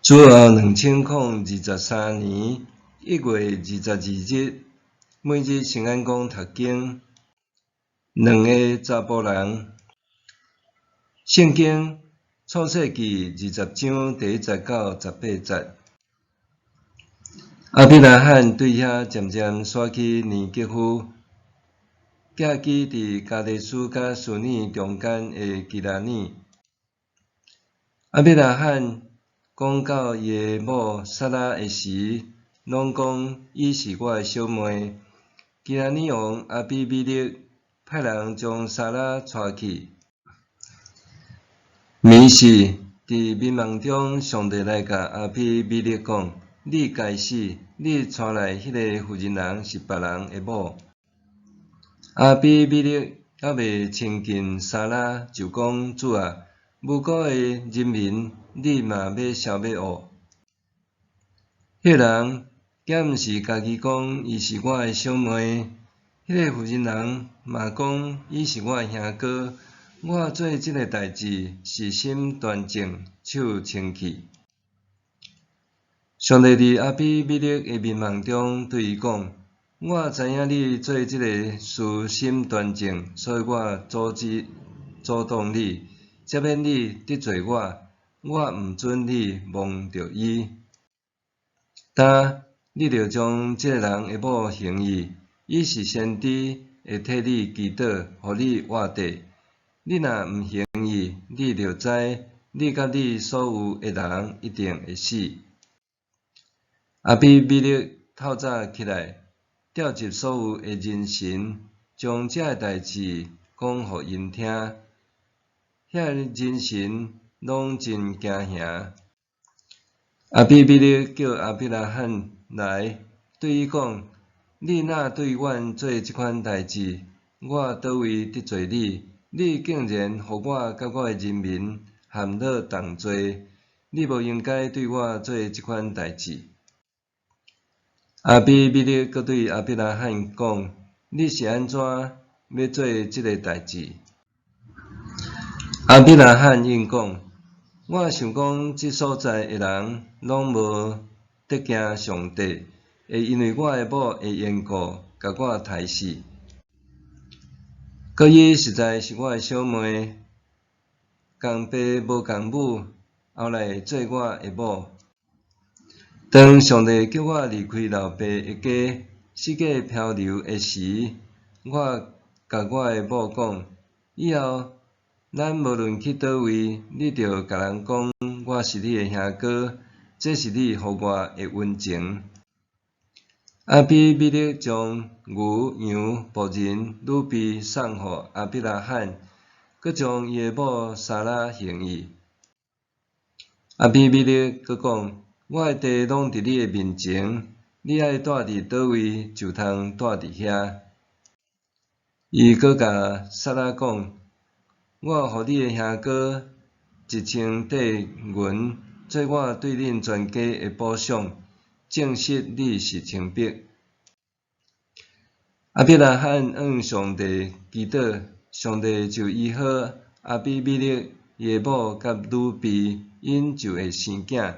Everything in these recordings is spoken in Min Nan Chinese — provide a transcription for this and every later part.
主後2023年1月22日，每日聖安講讀經，兩个查埔人。聖經創世記20章第1節到18節。亞伯拉罕對遐漸漸徙去尼格夫，寄居佇加低斯佮示珥中間的基拉耳。亞伯拉罕講到伊的某撒拉的時，攏講伊是我的小妹。基拉耳王亞比米勒派人將撒拉帶去。暝時，佇眠夢中，上帝來共亞比米勒講：你該死！你帶來彼个婦人人是別人的某。亞比米勒猶未親近撒拉，就講：主啊，無辜的人民，你嘛欲消滅哦？彼人敢毋是家己講伊是我的小妹？彼个婦人人嘛講伊是我的兄哥。我做這个代誌是心端正，手清氣。上帝佇亞比米勒的眠夢中對伊講：我知影你做這个事心端正，所以我阻止阻擋你，赦免你得罪我，我毋准你摸著伊。今你著將這个人的某還伊，伊是先知，會替你祈禱，予你活著。你若毋還伊，你著知，你佮你所有的人一定會死。亞比米勒透早起來，召集所有的人臣，將這个代誌講予𪜶聽。遐人臣攏真驚嚇。亞比米勒叫亞伯拉罕來，對伊講：你哪對阮做這款代誌？我佗位得罪你？你竟然予我佮我的人民陷落同罪！你無應該對我做這款代誌。亞比米勒閣對亞伯拉罕講：你是按怎欲做這个代誌？亞伯拉罕應講：我想講，這所在的人攏無得驚上帝，會因為我的某的緣故，共我刣死。閣伊實在是我的小妹，仝爸無仝母，後來做我的某。當上帝叫我離開老爸的家，四界漂流的時，我共我的某講：以後咱無論去佗位，你著共人講我是你的兄哥，這是你予我的恩情。亞比米勒將牛羊僕人女婢送予亞伯拉罕，閣將伊的某撒拉還伊。亞比米勒閣講：我的地攏佇你的面前，你愛蹛佇佗位就通蹛佇遐。伊閣共撒拉講：我予你的兄哥1000塊銀，做我對恁全家的補償，證實你是清白。亞伯拉罕向上帝祈禱，上帝就醫好亞比米勒伊的某佮女婢，𪜶就會生囝。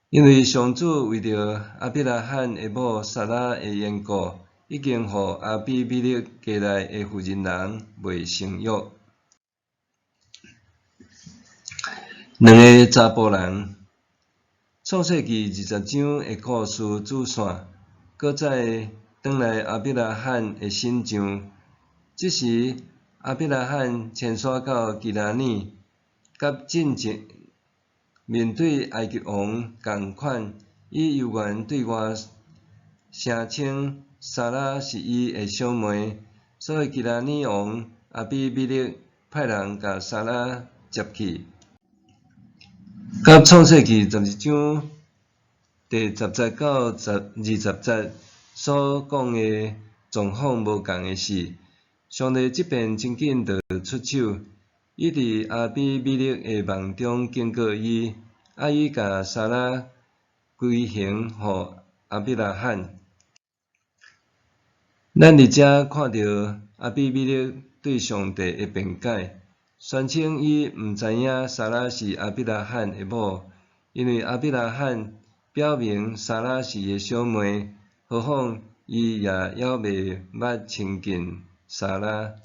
因為上主為著亞伯拉罕的某撒拉的緣故，已經予亞比米勒家內的婦人人袂生育。兩个查埔人，創世記20章的故事主線，閣再轉來亞伯拉罕的身上。這時，亞伯拉罕遷徙到基拉耳，佮進前面對埃及王仝款，伊猶原對外聲稱撒拉是伊的小妹，所以基拉耳王亞比米勒派人共撒拉接去。佮創世記12章第10節到20節所講的狀況無仝的是，上帝這遍真緊就出手，伊佇亞比米勒的夢中警告伊，愛伊共撒拉歸還予亞伯拉罕。咱佇遮看著亞比米勒對上帝的辯解，宣稱伊毋知影撒拉是亞伯拉罕的某，因為亞伯拉罕表明撒拉是伊的小妹，何況伊也猶未捌親近撒拉。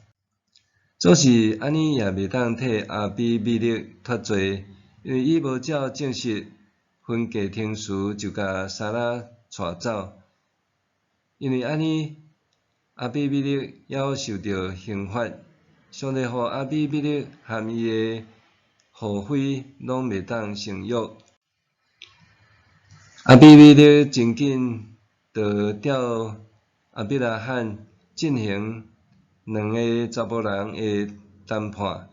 總是按呢也袂當替亞比米勒脫罪，因為伊無照正式婚嫁程序就共撒拉帶走，因為按呢，亞比米勒猶受著刑罰。上帝予亞比米勒和伊的後妃攏袂當生育。亞比米勒真緊就調亞伯拉罕進行兩个查埔人的談判。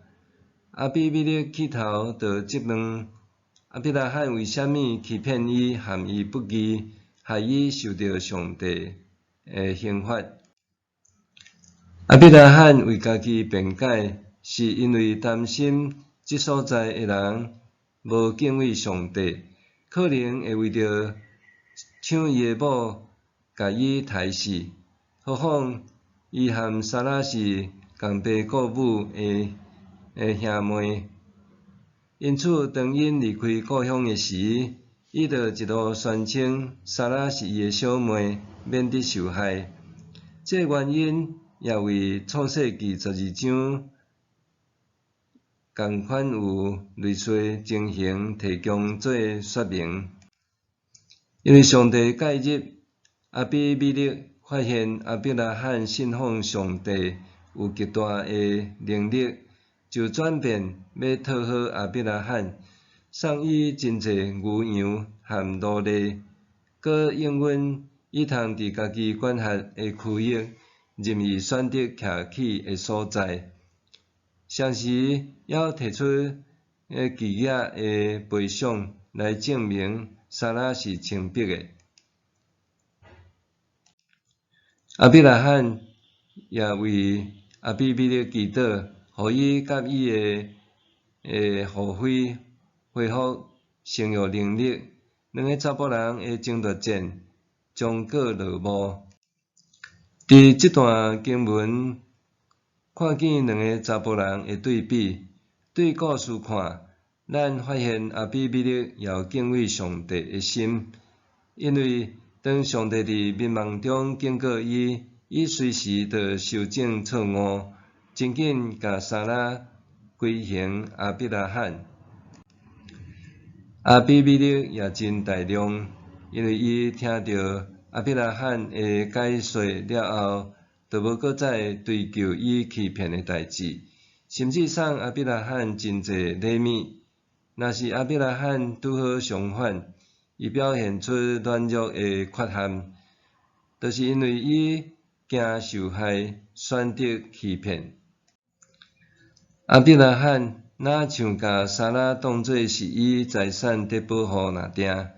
亞比米勒起頭就質問亞伯拉罕為啥物欺騙伊，陷伊不義，害伊受著上帝的刑罰。亞伯拉罕為家己辯解，是因為擔心這所在的人無敬畏上帝，可能會為著搶伊的某，共伊刣死。何況伊和撒拉是仝爸顧母的兄妹，因此當𪜶離開故鄉的時，伊就一路宣稱撒拉是伊的小妹，免得受害。這個原因也為創世記12章仝款有類似情形提供做說明。因為上帝介入，亞比米勒發現亞伯拉罕信奉上帝有極大的能力，就轉變欲討好亞伯拉罕，送伊真濟牛羊和奴隸，閣應允伊通佇家己管轄的區域任意選擇徛起的所在，同時猶提出巨額的賠償來證明撒拉是清白的。亞伯拉罕也為亞比米勒祈禱，予伊佮伊的後妃恢復生育能力。兩个查埔人的爭奪戰終告落幕。佇這段經文看見兩个查埔人的對比，對故事看，咱發現亞比米勒也有敬畏上帝的心，因為當上帝佇眠夢中警告伊，伊隨時就修正錯誤，真緊共撒拉歸還亞伯拉罕。亞比米勒也真大量，因為伊聽著亞伯拉罕的解說了後，就無閣再追究伊欺騙的代誌，甚至送亞伯拉罕真濟禮物。若是亞伯拉罕拄好相反，伊表現出軟弱的缺陷，就是因為伊驚受害，選擇欺騙。亞伯拉罕若像共撒拉當做是伊財產得保護若定，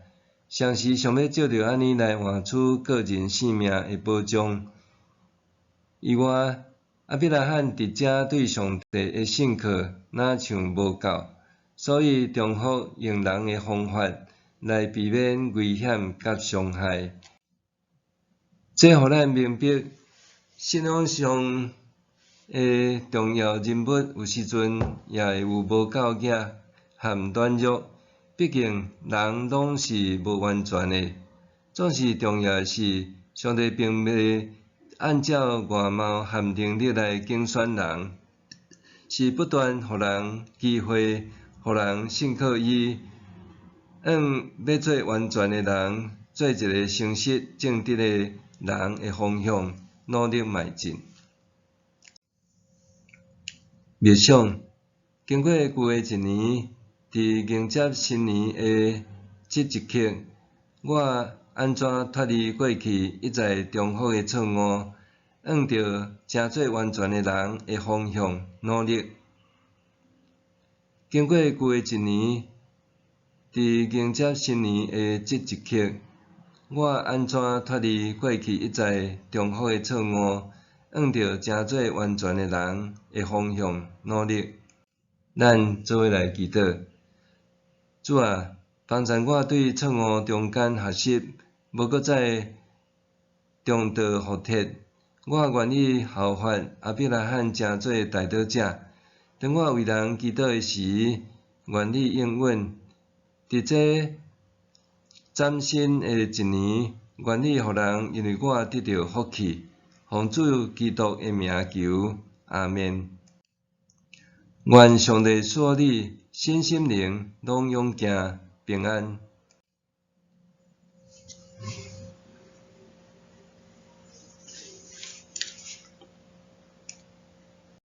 同時想欲藉著按呢來換取個人性命的保障。以外，亞伯拉罕佇遮對上帝的信靠若像無夠，所以重複用人的方法來避免危險佮傷害。這予咱明白，信仰上的重要人物有時陣也會有無夠額和軟弱，畢竟人攏是無完全的。總是重要的是，上帝並袂按照外貌和能力來揀選人，是不斷予人機會，予人信靠伊，向欲做完全的人，做一个誠實正直的人的方向努力邁進。默想，經過舊的一年，佇迎接新年的這一刻，我按怎脫離過去一再重複的錯誤，向著成做完全的人的方向努力？經過舊的一年，佇迎接新年的這一刻，我按怎脫離過去一再重複的錯誤，向著成做完全的人的方向努力？咱做伙來祈禱。主啊，幫助我對錯誤中間學習，無閣再重蹈覆轍。我願意效法亞伯拉罕，成做代禱者，當我為人祈禱的時，願你應允。佇這嶄新的一年，願你予人因為我得著福氣。奉主基督的名求，阿們。願上帝賜予你身心靈攏勇健平安。